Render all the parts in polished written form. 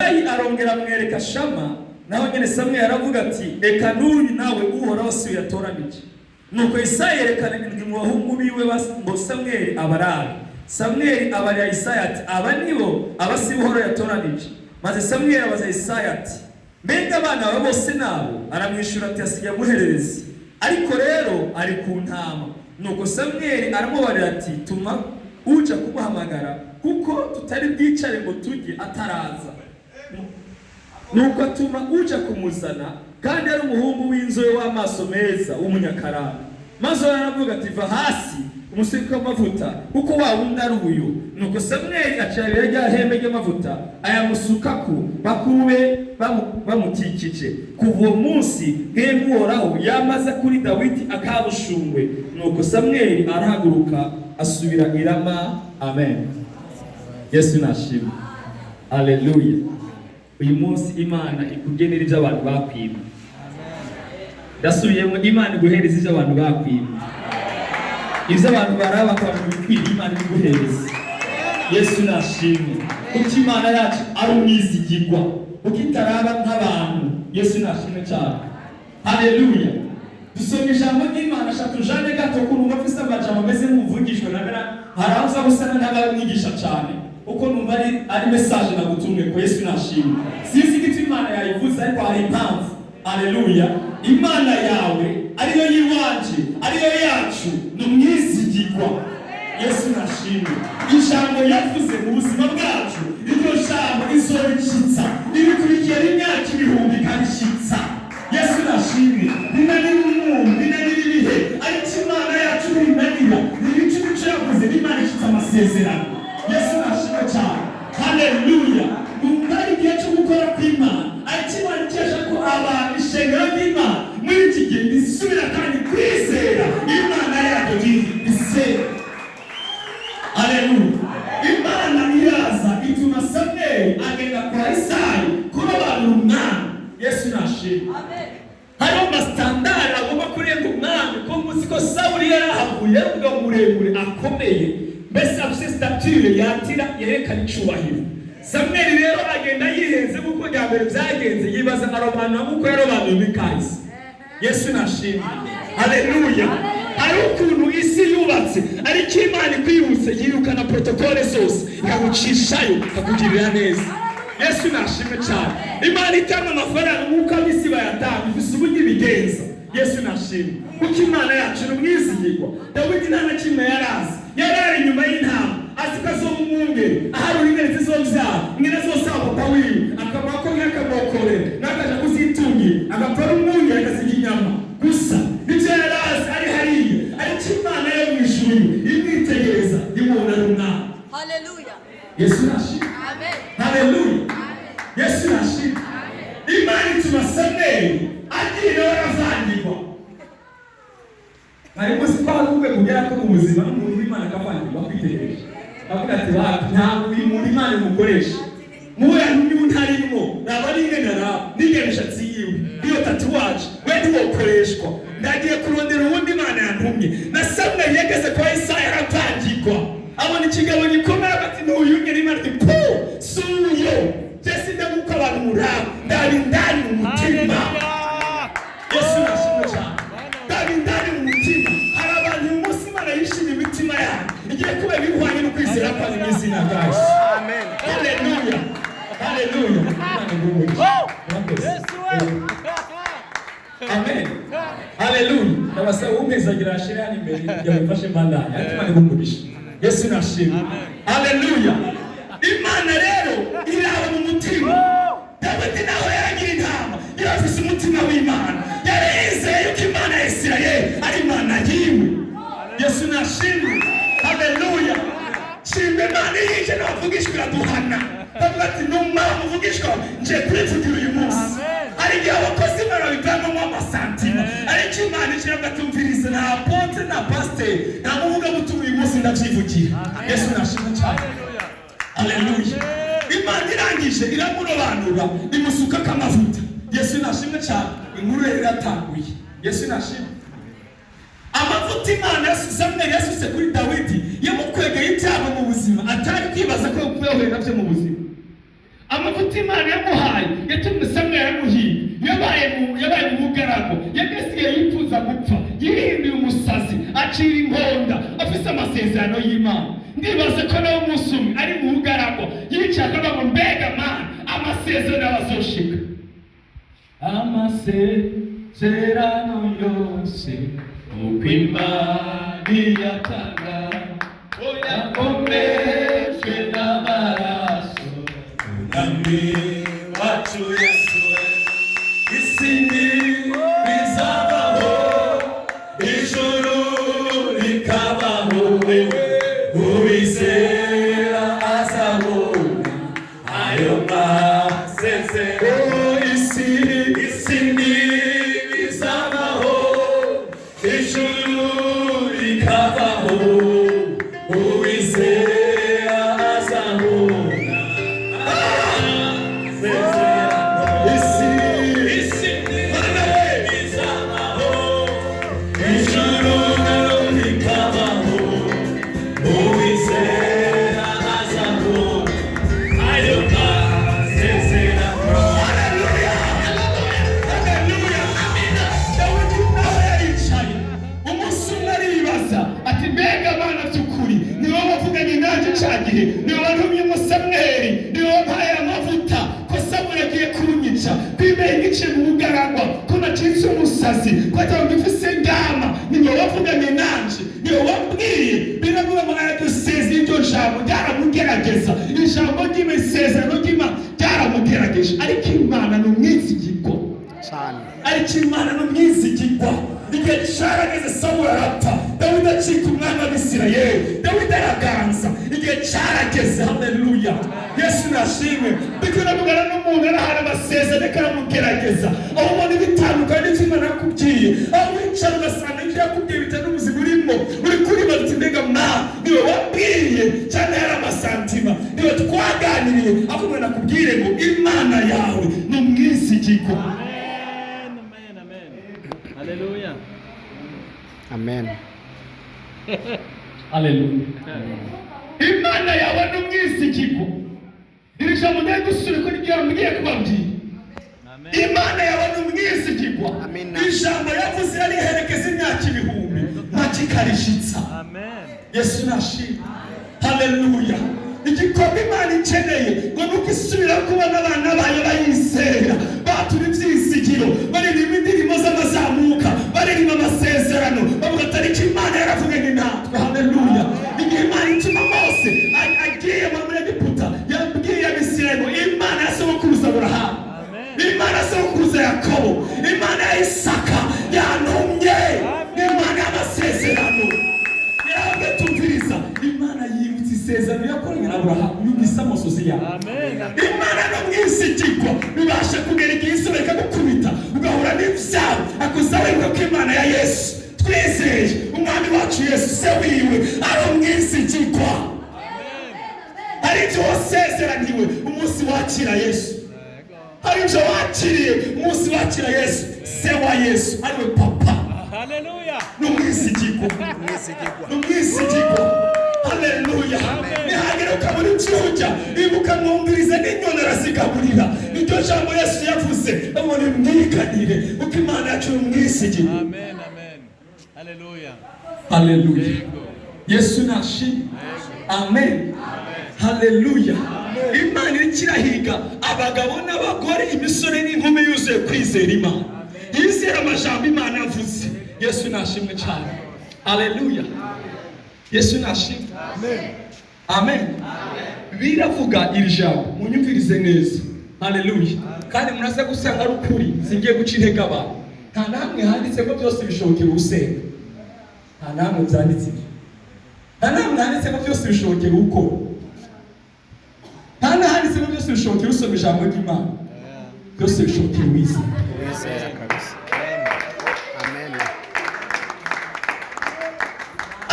Isayi arongera amwereka Shama, naho nyene Samweli aravuga ati: "Reka n'uyu nawe Uhoraho si we yatoranije." Nuko Isayi yerekana indwi mu bahungu biwe ngo Samweli abarabe. Samweli abarira Isayi ati: "Aba nibo, aba si bo Uhoraho yatoranije." Maze Samweli abaza Isayi ati: "Mbega abana bawe bose nabo?" Aramwishyura ati: "Hasigaye umuhererezi, ariko rero ari ku ntama." Nuko Samweli aramubarira ati: "Tuma uja kumuhamagara, kuko tutari bwicare ngo turye ataraza." Nuko atuma uja kumuzana, kandi ari umuhungu w'inzobe w'amaso meza w'umunyakaranga. Maze uwo aravuga ati: "Va hasi umusuke w'amavuta, kuko wa wundi ari uyu." Nuko Samweli aca rya hembe ry'amavuta, ayamusukako bakuru be bamukikije. Kuva uwo munsi Mpwemu Uhoraho yamaze kuri Dawidi akabushungwe. Nuko Samweli arahaguruka, asubira i Rama. Amen. Yesu nashimwe, aleluya. Uyu munsi Imana ikugenera ibyo abantu bakwima. Ndasubiyemo: Imana iguhereza ibyo abantu bakwima, ibyo abantu baraba bakabona ibikwiriye, Imana ibiguhereza. Yesu nashimwe, kuko Imana yacu ari umwizigirwa, kuko itaraba nk'abantu. Yesu nashimwe cyane, haleluya. Dusoma ijambo ry'Imana. Shaka tujane gato ko numva mfise amajambo ameze nk'uvugishwa na bera. Hari aho uza gusa n'abamwigisha cyane, kuko numva ari message nagutumwe ko. Yesu nashimwe. Sinzi igituma Imana yayivuze, ariko hari impamvu. Haleluya. Imana yawe, ariyo yiwanje, ariyo yacu, ni umwizigirwa. Yesu nashimwe. Ijambo yavuze mu buzima bwacu, iryo jambo izorishitsa. Ibikurikira imyaka ibihumbi ikarishitsa. Yesu nashimwe. Rinanira umuntu, rinanira ibihe, ariko Imana yacu ntirinanira. Ibice imico yavuze, n'Imana ishitse amasezerano. Yesu nashimwe cyane, haleluya. Numva ari igihe cyo gukora kw'Imana, ariko Imana ikesha ko abantu, ishengero ry'Imana muri iki gihe risubira kandi kwizera Imana yaryo, risera. Haleluya. Imana iraza ituma Samweli agenda kwa Isayi kurobanura umwami. Yesu nashimwe. Hariho ama standards agomba kurenga umwami, ko muzi ko Sawuli yari ahavuye yari umugabo muremure akomeye, mbese afise stature yatira, yerekana icubahiro. Samweli rero agenda yihenze nk'uko rya mbere byagenze, yibaza arobanura nk'uko yarobanuye muri kahise. Yesu nashimwe, haleluya. Hari ukuntu isi yubatse, ariko Imana ikwibutse yirukana protocole zose, ikagucishayo, ikakugirira neza. Yesu nashimwe cyane. Imana itanga amafaranga nk'uko ab'isi bayatanga, ifise uburyo ibigenza. Yesu nashimwe, kuko Imana yacu ni umwizigirwa. Dawidi nta na kimwe yarazi, yari ari inyuma y'intama, azi ko azoba umwungeri, ahari ingene zizovyara, ingene azosaba papa wiwe akamuha ko nk'akamokorera, n'akaja kuzitungira, agapfa ari umwungeri, akazirya inyama gusa. Nivyo yari azi ari hariya, ariko Imana yo mw'ijuru imwitegereza, imubona ari umwana. Hallelujah. Yesu nashimwe. Amen. Haleluya. Yesu nashimwe. Imana ituma Samweli agiye nawe aravangirwa. Mwari muzi ko hari urwego ugera ko mu buzima n'umuntu w'Imana akavangirwa, kwitegereje avuga ati: "Wapi, ntabwo uyu muntu Imana imukoresha muwe niba ntarimwo. Naba n'ingene araba n'ingene imishatsi yiwe, iyo tatouage, we ntiwokoreshwa. Ndagiye kurondera uwundi Imana yantumye." Na Samweli yageze kwa Isaya aravangirwa, abona ikigabo gikomeye, ati: "N'uyu nyine." Imana iti: "Pu, si uyo. Jesi ndaguko abantu muraba, ndaba indani mu mutima." Yesu nashimwe cyane. Ndaba indani mu mutima. Hari abantu uyu munsi Imana yishimiye imitima yanyu, igiye kuba ibihwanye no kwizera kwanyu mu izina rya Yesu. Amen. Haleluya, haleluya. Imana iguhe umugisha. Murakoze. Yesu we. Amen, haleluya. Ndabasaba umpezagira ashire hano imbere kugira ngo mfashe mbandanye, ariko Imana iguhe umugisha. Yesu nashimwe, haleluya. Imana rero iraba mu mutima. Dawidi naho yaragira intama, yari afise umutima w'Imana, yari yizeye yuko Imana ya Isirayeli ari Imana yiwe. Yesu nashimwe, haleluya. Shimba Imana yije n'abavugishwa iraduhana, bavuga ati: "Numara muvugishwa, nje kurivugira uyu munsi." Hari igihe abakozi Imana babivangamo ama sentiments, ariko Imana ishyira atumviriza. Nta apôtre, nta pasiteri, nta muvugabutumwa, uyu munsi ndabyivugira. Yesu nashimwe cyane, haleluya. Imana irangije iramurobanura, imusukako amavuta. Yesu nashimwe cyane. Inkuru rero iratanguye. Yesu nashimwe. Amavuta Imana Samweli yasutse kuri Dawidi yamukwegeye ibyago mu buzima atari kwibaza ko yahuye nabyo mu buzima. Amavuta Imana yamuhaye yatumye Samweli amuhiga. Yabaye mu bugaragu, yagasigaye yifuza gupfa, yihinduye umusazi, acira inkonda, afise amasezerano y'Imana. Ndibaze ko nawe umunsi umwe ari mu bugaragu yicaye akavuga ngo: "Mbega Mana, amasezerano abazoshika?" Amasezerano yose uko Imana iyatanga yakomejwe n'amaraso Umwami wacu Yesu. Isi ntibizabaho, ijuru rikabaho, uwizera azabona ayo masezerano. Isi ntibizabaho, ijuru rikabaho, uwizera azabona amasezerano. Isi ntibizabaho, ijuru rikabaho, uwizera azabona ayo masezerano. Haleluya, haleluya, amina. Dawidi nawe yaricaye umunsi umwe aribaza ati: "Mbega Mana, by'ukuri ni wowe wavuganye nanjye ca gihe? Ni wowe wantumyemo Samweli? Ni wowe wampaye amavuta? Ko Samweli agiye kunyica, kwimeye ngice mu bugaragwa, ko nacitse umusazi, ko ataba ngifise ngama, ni wowe wavuganye nanje? Ni wowe wambwiye?" Biravuga ngo araduseze. Iryo jambo ryaramugerageza, ijambo ry'imesezerano ry'Imana ryaramugerageje, ariko Imana ni umwizigirwa. Cyane. Ariko Imana ni umwizigirwa. Igihe carageze, Sawuli arapfa, Dawidi acika umwami w'Abisirayeli, Dawidi araganza. Igihe carageze. Haleluya, Yesu nashimwe. Ndiko navugana n'umuntu ari ahantu amasezerano ariko aramugerageza, aho ubona ibitandukanye n'ivyo Imana yakubwiye, aho wicara ugasanga ibyo yakubwiye bitari n'ubuzima urimo, uri kuribaza uti: "Mbega ma, niwe wambwiye cyane? Hari amasantima, niwe twaganiriye?" Ahubwo umuntu akubwire ngo Imana yawe ni umwizigirwa. Amen, amen, amen. Hallelujah. Amen. Haleluya. Imana yawe ni umwizigirwa. Iri jambo ndaye gusubira ko niryo yambwiye kubabwira. Amen. Imana yawe ni umwizigirwa. Amina. Ijambo yavuze yariherekeza imyaka ibihumbi, ntakikarishitsa. Amen. Yesu nashimwe. Haleluya. Igikorwa Imana ikeneye ngo nuko isubira kubona abana bayo bayizera, batura ibyizigiro, baririmba indirimbo z'amazamuka, baririmba amasezerano, bavuga ati: "Ariko Imana yaravuganye natwe." Haleluya. Igihe Imana ituma Mose agiye muri Egiputa, yabwiye Abisirayeli ngo: "Imana ya sogokuruza Aburahamu, Imana ya sogokuruza Yakobo, Imana ya Isaka yantumye, ni Imana y'amasezerano." Yarabwe tumviriza, Imana yibutsa isezerano yakoranye na Aburahamu, yumvise amosozi yawe. Amen. Imana no mwizigirwa. Bibasha kugera igihe izuba rikagukubita, ugahura n'ibyago, akuza wibuka ko Imana ya Yesu twizeye, Umwami wacu Yesu, se wiwe ari umwizigirwa. Hari ibyo wasezeraniwe umunsi wakira Yesu, hari ibyo wakiriye umunsi wakira Yesu. Se wa Yesu ariwe Papa Hallelujah. ni umwizigirwa. Umwizigirwa. Ni umwizigirwa. Haleluya. Nihagera ukabura ibyo urya, ibuka mwumvirize n'inyoni arazigaburira. Niryo jambo Yesu yavuze ngo nimwiganire, kuko Imana yacu ni umwizigirwa. Amen, amen. Hallelujah. Haleluya. Yego. Yesu nashimwe. Amen, haleluya. Imana iriko irahiga abagabo n'abagore, imisore n'inkumi yuzuye kwizera Imana, yizera amajambo Imana yavuze. Yesu nashimwe cyane. Haleluya. Yesu nashimwe. Amen. Biravuga iri jambo, munyumvirize neza. Haleluya. Kandi muraza gusanga ari ukuri, singiye guca intege abantu. Nta namwe handitse ko byose bishobokera usenga. Nta namwe byanditse ibyo. Nta namwe handitse ko byose bishobokera ukora. Nta n'ahanditse ko byose bishobokera usoma ijambo ry'Imana. Byose bishobokera uwizera. Uwizera kabisa. Amen.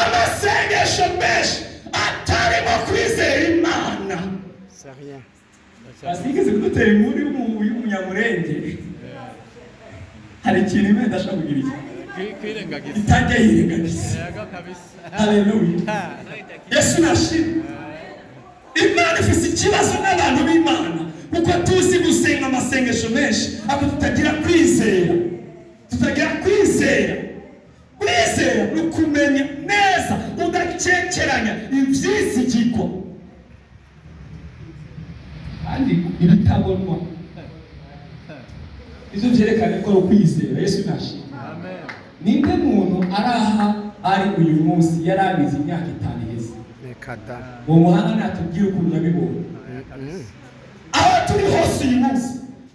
Amasengesho menshi atarimo kwizera Imana. C'est rien. Asigeze kudutera inkuru y'umunyamurenge. Hari ikintu Imana idashobora kugira iki? Kwirengagiza. Itajya yirengagiza. Yego kabisa. Haleluya, Yesu nashimwe. Imana ifise ikibazo n'abantu b'Imana. Kuko tuzi gusenga amasengesho menshi, ariko tutagira kwizera, tutagira kwizera. Kwizera ni ukumenya neza udakekeranya ivyizigirwa kandi ibitabonwa. Ivyo vyerekana ko ari ukwizera. Yesu nashimwe. Amen. Ninde muntu araha ari uyu munsi yari abizi imyaka 5 iheze? Reka da. Uwo muhanga natubwire ukuntu yabibonye. Aho turi hose uyu munsi,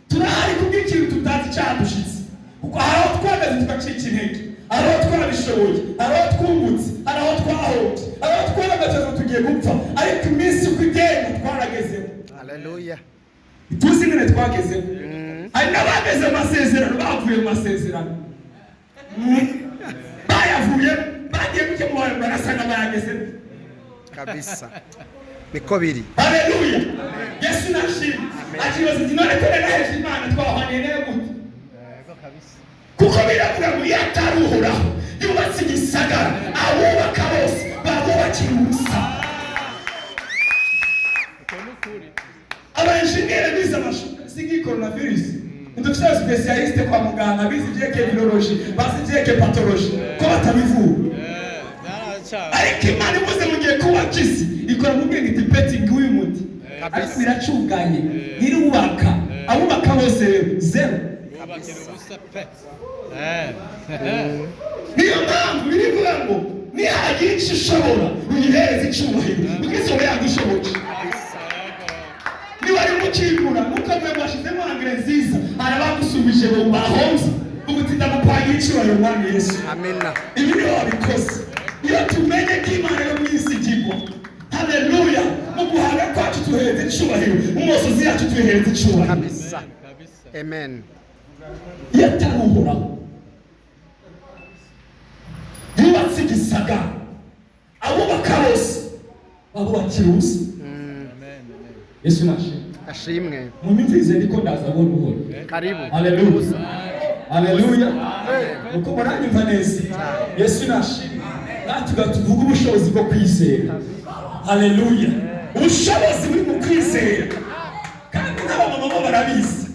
turahari kubw'ikintu tutazi cyadushitse, kuko hari aho twahagaze tugacika intege, hari aho twabishoboye, hari aho twungutse, hari aho twahombye, hari aho twaragaze ngo tugiye gupfa, ariko iminsi uko igenda twaragezeho. Haleluya. Tuzi ingene twagezeho. Hari n'abageze mu masezerano, bavuye mu masezerano, bayavuye, bagiye gukemura, barasanga bayagezemo. Kabisa. Niko biri. Haleluya! Yesu nashimwe. Akibaza ati: "None ko naraheje Imana, twahwaniye nayo gute?" Yego kabisa. Kuko biravuga ngo iyo atari Uhoraho yubatse igisagara, abubaka bose babubakira ubusa. Uko ni ukuri. Abaenjeniyeri bize amashuri, si nk'iyi coronavirus, ntidufite abaspécialistes kwa muganga bize ibyerekeye virologie, bazi ibyerekeye pathologie, ko batabivura? Eh, byaracana. Ariko Imana ivuze mu gihe kubaka isi, ikora mu bwenge iti: "Peti, nguyu muti." Ariko biracuganye, ntirubaka, abubaka bose rero zéro. Bubakira ubusa pe. Eh. Niyo mpamvu birivuga ngo nihagira icyo ushobora, uyihereze icyubahiro, kuko izuba yagushoboje. Niba ari mukingura ntukavuge ngo washyizemo engrais nziza, hari abagusubije ngo bahomze ubuti. Ndamupangira icyubahiro Umwami Yesu. Amina. Ibi niho wabikoze. Iyo tumenye ko Imana yo mu isi igirwa, haleluya, mu guhanga kwacu tuhereza icyubahiro, mu mosozi yacu tuhereza icyubahiro. Kabisa. Kabisa. Amen. Iyo atari Uhoraho yubatse igisagara, abubaka bose babubakira ubusa. Amen. Amen. Yesu nashimwe. Ashimwe. Munyumvirize, ndiko ndaza buhoro buhoro. Karibu. Haleluya, haleluya! Uko muranyumva neza? Yesu nashimwe. Natwe tuvuga ubushobozi bwo kwizera. Haleluya! Ubushobozi buri mu kwizera, kandi n'abamama bo barabizi,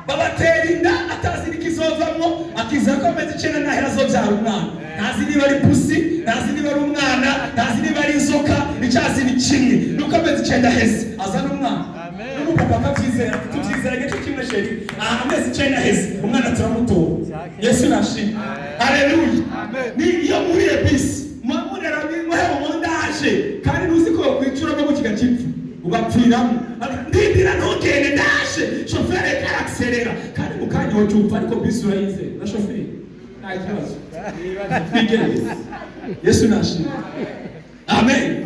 babatera inda atazi n'ikizovamwo, akizera ko amezi 9 nahera azobyara umwana. Ntazi niba ari pusi, ntazi niba ari umwana, ntazi niba ari inzoka. Icyo azi ni kimwe, nuko amezi 9 aheze azana umwana. Amen. N'umupapa akabyizera, tubyizera igice kimwe. Chéri, aha amezi 9 aheze umwana turamutora. Yesu nashimwe. Haleluya! Ni iyo muriye bisi mwamurera muhebo mundaje, kandi ntuzi ko bakwicuramo mu kigakipfu ugapfiramo. "Ndindira, ntugende, ndaje." Shoferi arakiserera, kandi mu kanya wocyumva, ariko bisi urayizera na shoferi nta kibazo. Twigereze. Yesu nashimwe. Amen.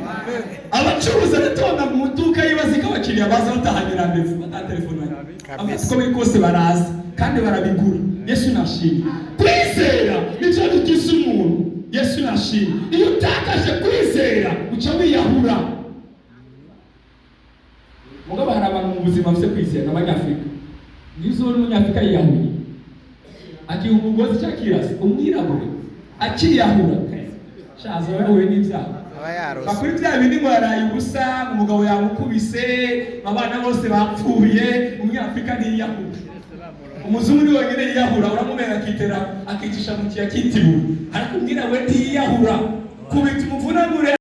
Abacuruzi aratonda mu iduka, yibaza ko abakiriya baza batahanye rendez-vous, batatelefona. Kabisa. Uko biri kose baraza kandi barabigura. Yesu nashimwe. Kwizera nicyo bigize umuntu. Yesu nashimwe. Iyo utakaje kwizera, uca wiyahura. Mugabo hari abantu mu buzima bafite kwizera, n'Abanyafurika. Niyo uzobona Umunyafurika yiyahuye, akiha umugozi cyangwa akirasa, umwirabure akiyahura, shaza aba yahuye n'ibyago. Aba yarose. Bakuri bya bindi ngo yaraye ubusa, umugabo yamukubise, abana bose bapfuye. Umunyafurika ntiyiyahura. Umuzungu ni wenyine yiyahura, uramumena akitera, akicisha mu kiya, akitibura, ariko umwirabure ntiyiyahura. Kubita umuvunagure.